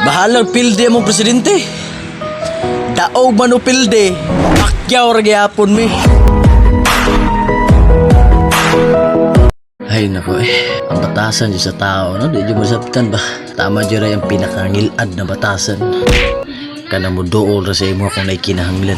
Bahalang pildi among presidente. Daog man o pildi, Pacquiao ra gihapon mi. Ay nako eh, ang batasan dyan sa tao, no? Di dyan masabtan ba? Tama dyan rin ang pinakangilad na batasan. Kana mo dool ra sa imo kung naikinahanglan.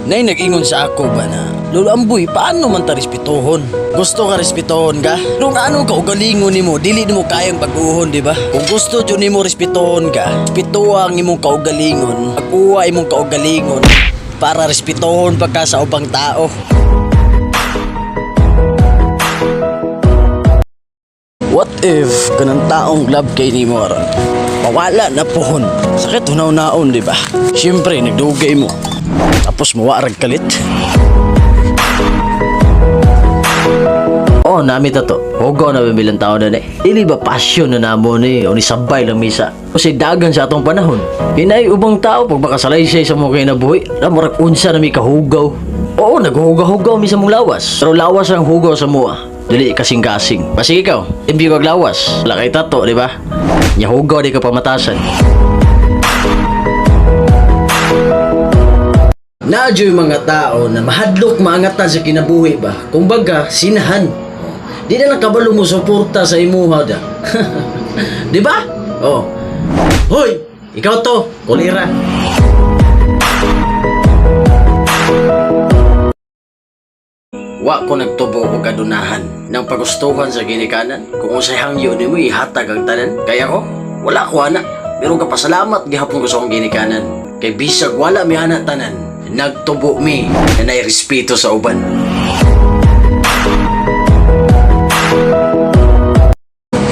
Nay nag-ingon sa ako ba na, Lolo Amboy, paano man ta respetuhon? Gusto ka respetuhon ka? Nung ano ka ugalingon nimo, dili nimo kayang baguhon, di ba? Kung gusto jud nimo respetuhon ka, respetuha ang imong kaugalingon, pag-uwa imong kaugalingon para respetuhon pa ka sa ubang tao. What if kanang taong love kay nimo aron? Mawala na pohon. Sakit hunaw-naon, di ba? Siyempre, nagdugay mo. Tapos mawarag kalit. Oh, nami ta to. Hugaw na bibilang tao na ni. Dili ba passion na namo ni o ni sabay lang misa. Kasi dagan sa atong panahon. Hinay ubang tao pag makasalaysay sa mga kinabuhi, na murag unsa na mi kahugaw. Oo, naghugaw-hugaw mi sa mong lawas. Pero lawas ang hugaw sa mua. Dili kasing-kasing. Basig ikaw, imbi kag lawas. Wala kay tato, di ba? Nya hugaw di ka pamatasan. Naadyo'y mga tao na mahadlok maangatan sa kinabuhi ba? Kumbaga, sinahan. Di na lang kabalo mo suporta sa imuha da. Di ba? Oh. Hoy, ikaw to, kolera. Wa ko nagtubo og adunahan nang pagustuhan sa ginikanan. Kung unsay hangyo nimo ihatag ang tanan. Kaya ko, wala ko ana. Pero kapasalamat gihapon ko sa akong ginikanan. Kay bisag wala mi ana tanan, nagtubo mi na nay respeto sa uban.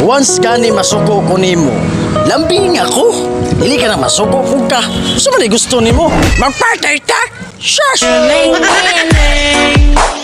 Once gani masuko ko nimo, lambing ako. Dili ka na masuko ko ka. Unsa man ay gusto nimo? Magpartay ta? Shush! Ling, ling, ling.